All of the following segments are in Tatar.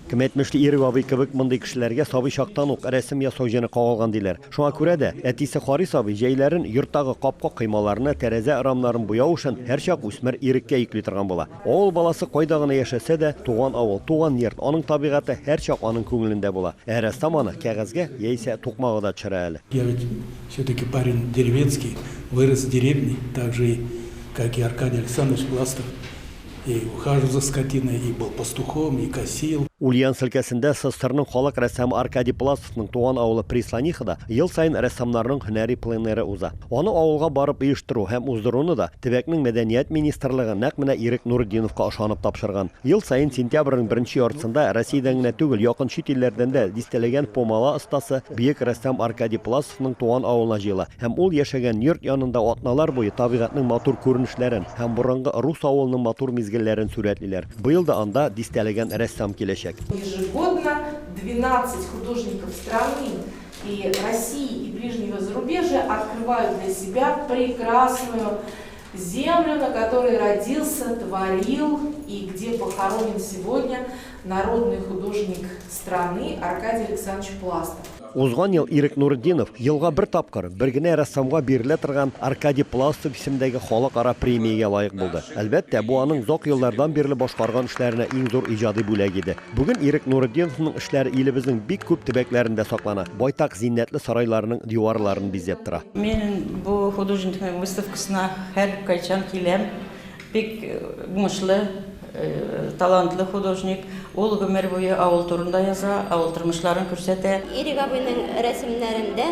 Кем әйтмешли, Ирек абый кебек мондый кешеләргә сабый чактан ук рәсем ясау җене кагылган диләр. Шуңа күрә дә, әтисе Харис абый җәйләрен йорттагы капка-коймаларны, тәрәзә рамнарын буяу эшен һәрчак үсмер Иреккә йөкли торган була. Авыл баласы кайда гына яшәсә дә, туган авыл, туган йорт, аның табигате һәрчак аның күңелендә була. Ә рәссам аны кәгазьгә яисә тукмага да төшерә әле. Я ведь все-таки парень деревенский, вырос в деревне, так же, как и Аркадий Александрович Пластов. И ухаживал за скотиной, и был пастухом, и косил. Ульяновск өлкәсендә СССРның халык рәссамы Аркадий Пластовның туган авылы Прислонихада ел саен рәссамнарның һөнәри пленэры уза. Аны авылга барып оештыру һәм уздыруны да төбәкнең мәдәният министрлыгы нәкъ менә Ирек Нуретдиновка ышанып тапшырган. Ел саен сентябрьнең беренче яртысында Россиядән генә түгел, якын чит илләрдән дә дистәләгән пумала остасы бөек рәссам Аркадий Пластовның туган авылына җыела һәм ул яшәгән йорт янында атналар буе табигатьнең матур күренешләрен һәм борынгы рус авылының матур мизгелләрен сурәтлиләр. Быел да анда дистәләгән рәссам киләчәк. Ежегодно 12 художников страны и России, и ближнего зарубежья открывают для себя прекрасную землю, на которой родился, творил и где похоронен сегодня народный художник страны Аркадий Александрович Пластов. Узган ел Ирек Нуретдинов елга бер тапкыр бер генә рәссамга бирелә торган Аркадий Пластов исемендәге халыкара премиягә лаек булды. Әлбәттә, бу аның озак еллардан бирле башкарган эшләренә иң зур иҗади бүләк иде. Бүген Ирек Нуретдиновның эшләре илебезнең бик күп төбәкләрендә саклана, байтак зиннәтле сарайларның диварларын бизәп тора. Мин бу художникның выставкасына һәркайчан киләм. Бик уңышлы, талантлы художник. Ул гомер буе авыл турында яза, авыл тормышларын күрсәтә. Ирек абыйның рәсемнәрендә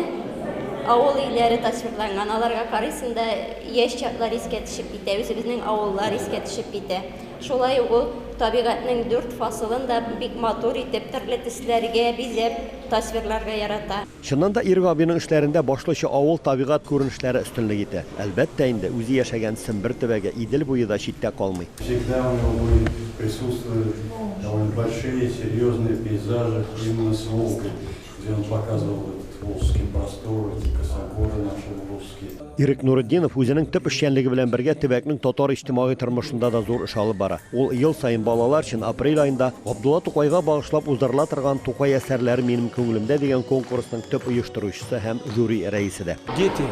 авыл өйләре тасвирланган. Аларга карыйсың да, яшь чаклар искә төшеп китә, үзебезнең авыллар искә төшеп китә. Шулай ук ул табигатьнең дүрт фасылын да бик матур итеп, төрле төсләргә бизәп тасвирларга ярата. Чыннан да, Ирек абыйның эшләрендә башлыча авыл, табигать күренешләре өстенлек итә. Әлбәттә инде, үзе яшәгән Сембер төбәге, Идел буе да читтә калмый. Всегда у него были, присутствовали довольно большие, серьезные пейзажи именно с Волгой, где он показывал этот волжский простор, эти косогоры наши волжские. Ирек Нуретдинов үзенең төп эшчәнлеге белән бергә төбәкнең татар иҗтимагый тормышында да зур эш алып бара. Ул ел саен балалар өчен апрель аенда Габдулла Тукайга багышлап уздырыла торган Тукай әсәрләре минем күңелемдә дигән конкурсның төп оештыручысы һәм жюри рәисе дә. Дети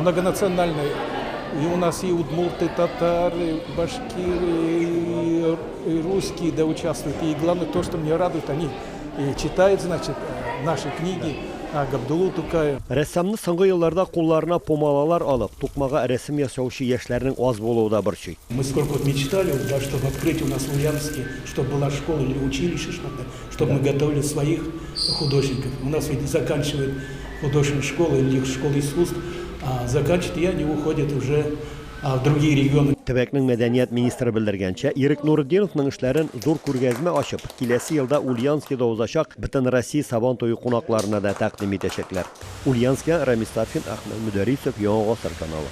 многонациональные. И у нас и удмурты, татары, башкиры, и русские, да, участвуют. И главное то, что меня радует, они читают, значит, наши книги о Габдуллу Тукае. Рәссамны соңгы елларда кулларына пумалалар алып, тукмага рәсем ясаучы яшьләрнең аз булуы да борчый. Мы сколько вот мечтали, да, чтобы открыть у нас в Ульяновске, чтобы была школа или училище, что-то, чтобы мы готовили своих художников. У нас ведь заканчивают художественную школу или школу искусств, а заканчивают, и они уходят уже в другие регионы. Төбәкнең мәдәният министры белдергәнчә, Ирек Нуретдиновның эшләрен зур күргәзмә ачып, киләсе елда Ульяновскида узачак Бөтенроссия Сабан туе кунакларына да тәкъдим итәчәкләр. Ульяновскидан Рамис Сафин, Әхмәт Мөдәрисов, Яңа Гасыр каналы.